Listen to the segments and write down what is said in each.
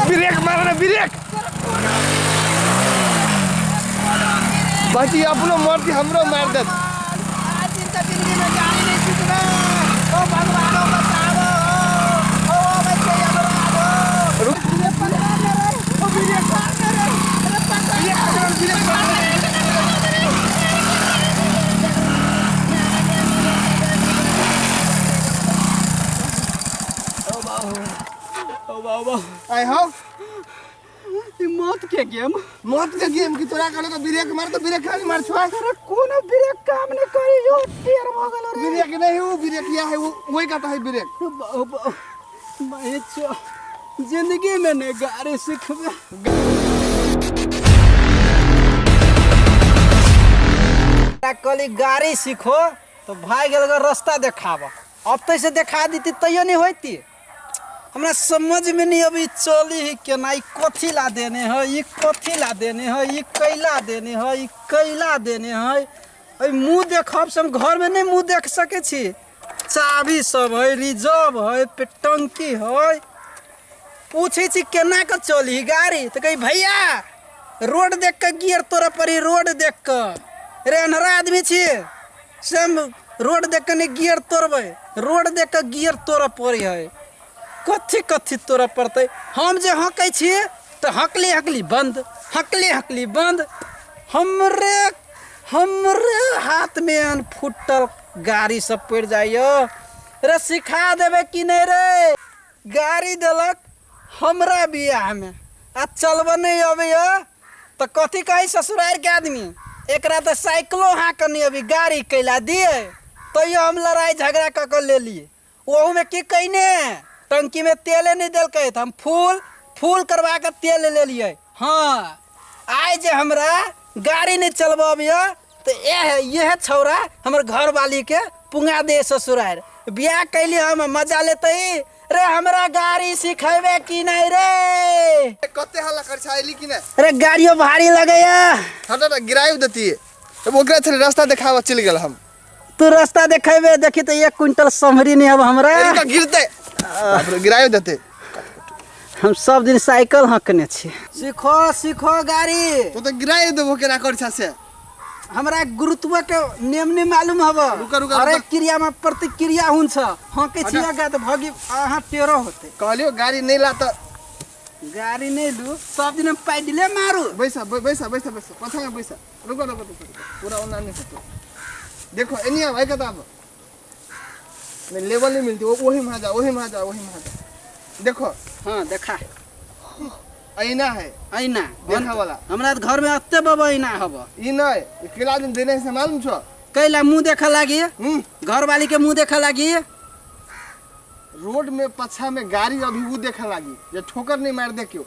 Brake मार ना brake बाकी अपनो मर्जी हमरो मार देत आज दिन त जिंदगी में गाड़ी नहीं सीखबे ओ भगवानो बचाओ ओ बच्चे हमरो रुक पकड़ा ले रे ओ ब्रेक मार ले रे अरे पकड़ा ब्रेक पकड़ ब्रेक पकड़ ओ बाबा आय हो ई मौत के गेम मौत के गेम की तोरा कहलो तो ब्रेक मार तो ब्रेक खाली मार छुआ अरे कोनो ब्रेक काम नहीं करी जो टेर भ गेलो रे ब्रेक नहीं वो ब्रेक या है वो वही कहता है ब्रेक बाबा मैं छो जिंदगी में नहीं गाड़ी सीखबे कहली गाड़ी सीखो तो भाई गेल रास्ता देखाब अब तो ऐसे देखा देती तैयो नहीं होती हमरा समझ में नहीं अभी चली ही केना ई कथी ला देने है ई कथी ला देने है ई कैला देने है ई कैला देने है एहि मुँह देखब से हम घरमे नहि मुँह देख सकै छी चाभी सब है रिजर्व है पे टंकी है पूछै छी केना कऽ चली गाड़ी तऽ कही भैया रोड देख कऽ गियर तोड़ऽ पड़ी रोड देख कऽ रे अन्हरा आदमी छी से हम रोड देख कऽ नहि गियर तोड़बै रोड देख कऽ गियर तोड़ऽ पड़ै है कथी कथी तोड़ऽ पड़तै हम जे हँकै छी तऽ हँकली हँकली बन्द हँकली हँकली बन्द हमरे हमरे हाथमे एहन फुटल गाड़ी सब पड़ि जाइए रे सिखा देबै कि नहि रे गाड़ी देलक हमरा बियाहमे आ चलबऽ नहि अबैए तऽ कथी कहै ससुरारिके आदमी एकरा तऽ साइकिलो हाँकऽ नहि अबै गाड़ी कैला दियै तैयो हम लड़ाइ झगड़ा कऽ कऽ लेलियै ओहूमे की कयने टंकीमे तेले नहि देलकै तऽ हम फूल फूल करवा कऽ तेल लेलियै हँ आइ जे हमरा गाड़ी नहि चलबऽ अबैए तऽ इएह इएह छौड़ा हमर घरवालीके पुंगा दे ससुरारि बियाह कैली हम मजा लेतै रे हमरा गाड़ी सिखेबे कि नहीं रे कते हल्ला कर छै अइली कि नहि अरे गाड़ियो भारी लगैया हट हट गिराइ देती तब ओकरा छले रास्ता देखाबऽ चलि गेल हम तू रास्ता देखेबे देखी तो एक क्विंटल सम्हरी नहीं अब हमरा रुका गिरते बाप रे गिराइ देते हम सब दिन साइकिल हंकने छी सीखो सीखो गाड़ी तू तो गिराइ देबो केना कर छै से हमरा गुरुत्व के नियम नहीं मालूम हब रुका, रुका, हरेक रुका। क्रिया में प्रतिक्रिया हुन्छ हके अच्छा। छिया गा त भगी अहाँ टेरो होते कहलियो गाड़ी नहीं ला त गाड़ी नहीं लू सब दिन हम पैडले मारू बैसा बैसा बैसा बैसा पछा में बैसा रुको रुको रुको पूरा ओना नहीं होतो देखो एनिया भाई कता अब नहीं लेवल नहीं मिलती वो वही में जा वही में जा वही में जा देखो हाँ देखा ऐना है ऐना देखा वाला हमरा त घर में अत्ते बब ऐना हब ई नहीं ई केला दिन देने से मालूम छो कैला मुंह देखे लागी हम्म घरवाली के मुंह देखे लागी रोड में पछा में गाड़ी अभी वो देखे लागी जे ठोकर नहीं मार दे क्यों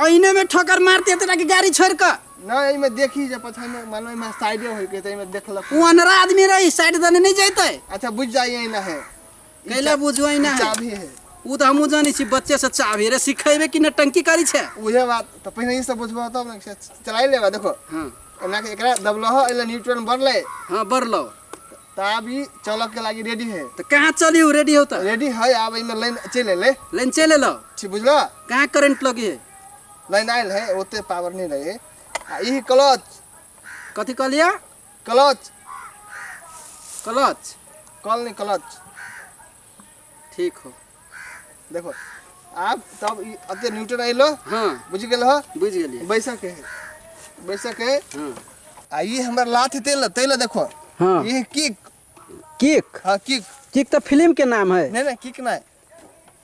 ऐने में ठोकर मारते त लागी गाड़ी छोड़ के नहीं एहिमे देखी जे पछा में मानो एहिमे साइडे होई के त एहिमे देखलक उ अनरा आदमी रही साइड दने नहीं जैते अच्छा बुझ जाइए ऐना है ई कैला बुझू ऐना ई है चाभी है उ त हमहूँ जानै छी बच्चे से चाभी रे सिखेबे कि नटंकी करी छै उहे बात तऽ पहिने ई सब बुझबह तब ने चलाई लेबा देखो हाँ एना के एकरा दबलह एला न्यूट्रल बढ़ले हाँ बढ़लो तऽ आब ई चलऽ के लागी रेडी है तऽ कहाँ चली उ रेडी हो तऽ रेडी है आब एहिमे लाइन चलि एलै लाइन चलि एलो छी बुझलह कहाँ करेंट लगी है लाइन आयल है ओते पावर नहीं रहे आ ई क्लच कथी कहलियै क्लच क्लच कल नहीं क्लच ठीक हो देखो आब तब ई अते न्यूटन अइलो हाँ बुझि गेल हो बुझि गेलियै बैसक है बैसक है हाँ आ ई हमर लाथ तेल तेल देखो हाँ ई किक किक हाँ किक किक तऽ फिल्म के नाम है नहीं नहीं किक नहीं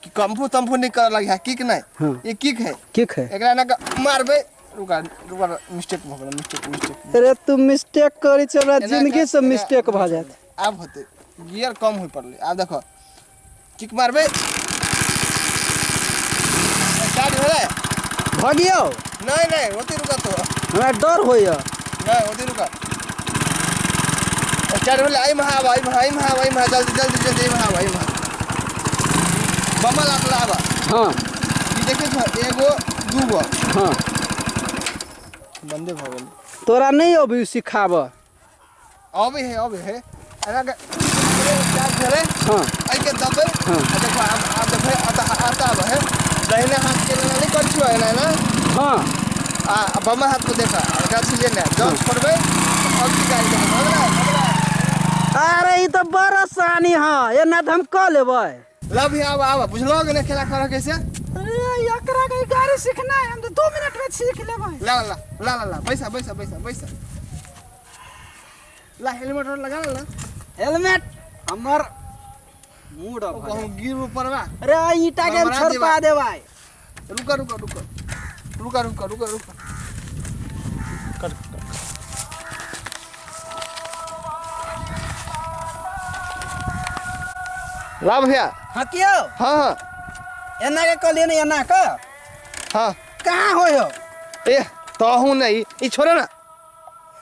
कि कम्फू तम्फू नहीं कर लगी है किक नहीं हाँ। ये किक है किक है एकरा ना मारबे रुका रुका मिस्टेक भऽ गेल मिस्टेक मिस्टेक अरे तू मिस्टेक करै छै हमरा जिंदगी से मिस्टेक भऽ जायत आब होते गियर कम होय पड़लै आब देखो किक मारबे स्टार्ट भेलै भऽ गियौ नहीं नहीं ओते रुका तो हमरा डर होइए नहीं ओते रुका स्टार्ट भेलै एहि में आब एहि में एहि में आब एहि में जल्दी जल्दी जल्दी एहि में आब एहि में बमल आब आब हाँ ई देखै छौ एगो दूगो हाँ बंदे भऽ गेल तोरा नहि अबै सिखाबऽ अबै है अबै है एना के स्टार्ट भेलै हाँ एहिके दबबै हाँ। आ देखो आब आब देखो आता आता आब है दाहिना हाथ के एना नहि करै एना एना। हाँ। आ बमा हाथ पर देखो, हल्का छिले ने जब छोड़बै अब की गाड़ी देबै, भगला भगला। अरे ई तो बड़ आसानी है, एना तऽ हम कऽ लेबै। ला भैया, आब आब बुझलो कि नहीं खेला कर कैसे? अरे एकरा के गाड़ी सीखना है, हम तो 2 मिनट में सीख लेबै। ला ला ला ला ला, बैसा बैसा बैसा बैसा, ला हेलमेट और लगा ला। हेलमेट हमर मूड ऑफ। कहूँ गिर ऊपर बा। अरे ईटा के हमरा छोड़पा देबै। रुका रुका रुका रुका रुका रुका रुका कर। ला भैया। हाँ कियो? हाँ हाँ। एना के कहलिए ने, एना के। हाँ। कहाँ हो हो? ए तो हूँ नहीं, ई छोड़ो ना।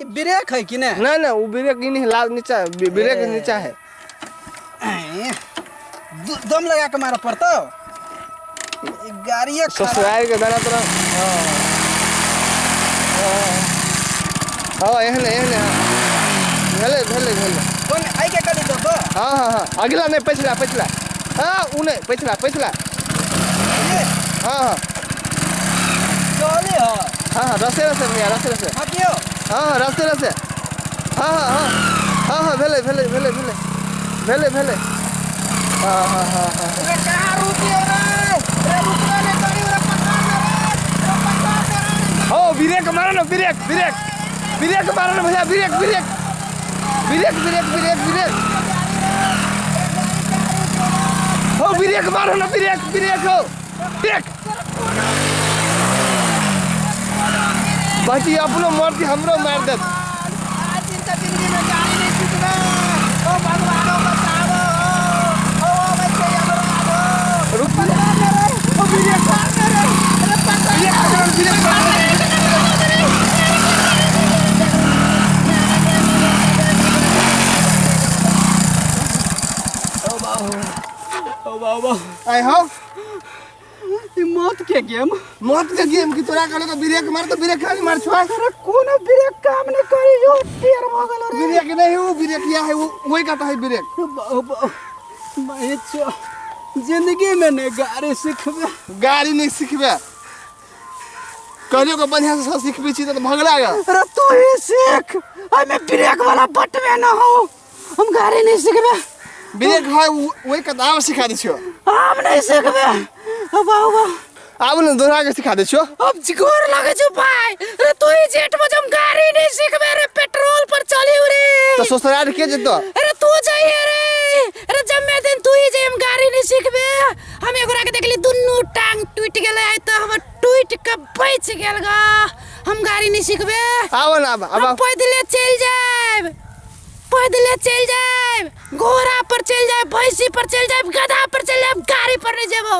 ई ब्रेक है कि ने? ना ना, वो ब्रेक ही नहीं, लाल नीचा ब्रेक ए। नीचा है। ऐं, दम लगा के मारे पड़तो ई गाड़िए खराब। ससुराल के दाना तोरा। हाँ, एहने एहने, हाँ, भेले भेले भेले। कोन आई के करी दो? हाँ हाँ हाँ, अगला नहीं, पिछला पिछला, हाँ उ नहीं, पिछला पिछला। ये? हाँ हाँ। चले हो। हाँ हाँ, रसे रसे भैया, रसे रसे। हाँ कियो? हाँ हाँ, रसे रसे, हाँ हाँ हाँ हाँ हाँ, भेले भेले भेले भेले भेले भेले, हाँ हाँ हाँ हाँ। रे कहाँ रुकियो रे? रे रुकबे नहीं करी रे, पकड़ ले रे, रे पकड़ ले रे। हो ब्रेक मारो ना, ब्रेक ब्रेक ब्रेक मारो ना भैया, brake brake brake brake brake brake, हो ब्रेक मारो ना, ब्रेक ब्रेक, हो ब्रेक। बाकी अपनो मर्जी हमरो मार देत। आज इनका जिंदगी में गाड़ी नहीं सीखना। ओ भगवानो बचाओ, ओ ओ बच्चे हमरो आगो। रुक। पकड़ ले रे, ओ ब्रेक पकड़ ले रे, अरे पकड़। ब्रेक पकड़ो, ब्रेक पकड़ो। ओ बाबा। आय हो। ई मौत के गेम। मौत के गेम की तोरा कहलो तो ब्रेक मार तो ब्रेक खाली मार छुआ। अरे कोनो ब्रेक काम नहीं करी, यो टेर भ गेलो रे। ब्रेक नहीं, वो ब्रेक या है, वो वही कहता है ब्रेक। बाबा मैं छो जिंदगी में नहीं गाड़ी सीखबे। गाड़ी नहीं सीखबे, कहलियो के बढ़िया से सीखबी छी तो भगला गया। अरे तू ही सीख, हमें ब्रेक वाला बट में ना हो, हम गाड़ी नहीं सीखबे। ब्रेक है वही कहता, आब सिखा दै छियो। हम नहीं सीखबे बाबा। आब ने दोहरा के सिखा दै छियो। अब गोर लगे छो भाई। अरे तू ही जेठ में हम गाड़ी नहीं सीखबे रे, पेट्रोल पर चली रे। तो ससुराल के जेतो? अरे तू जाइए रे, अरे जम्मे दिन तू ही जाइए, हम गाड़ी नहीं सीखबे। हम एगोरा के देखली दुनू टांग टूट गेले है, तो हम टूट के बच गेल गा, हम गाड़ी नहीं सीखबे। आबो ना, आब आब। हम पैदले चल जाएब, पैदले चल जाएब, घोड़ा पर चल जाएब, भैंसी पर चल जाएब, गधा पर चल जाएब, गाड़ी पर नहीं जेबो।